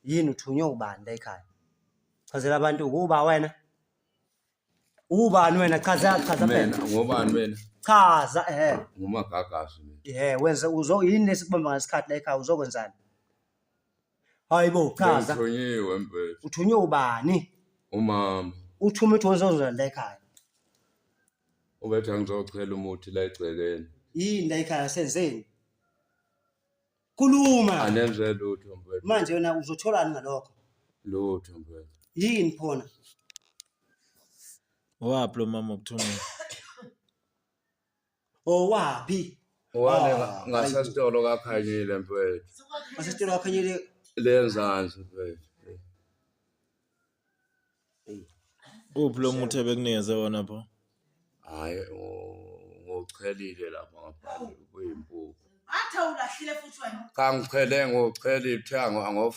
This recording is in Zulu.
Yini uthunywe ubani la ekhaya? Chazela abantu ukuba wena. Ubani wena? Chaza, chaza phela. Mina ngobani mina? Chaza eh. Ngumagagasi mina. Eh wenze uzo yini lesikubamba ngesikhathi la ekhaya uzokwenzani? Hayibo chaza. Ngithunyiwe mfethu. Uthunywe ubani? Umama. Uthume uthi wenzozana la ekhaya. Ubethi angizochela umuthi la egcekeni. Yini la ekhaya senzeni? Khuluma. Anenze lutho mfethu. Manje wena uzotholani ngalokho? Lutho mfethu. Yini phona? Owaphi lo mama okuthumile? Owaphi? Owale Ah, ngasesitolo kaKhanyile mfethu. Ngasesitolo kaKhanyile. Lenzansi mfethu. Uphi lo muthi ebekunikeze wona pho? Hhayi ngiwuchelile lapha ngaphandle kuyimpuphu. Athi awulahlile futhi wena. Cha ngichele ngiwuchelile kuthiwa angof.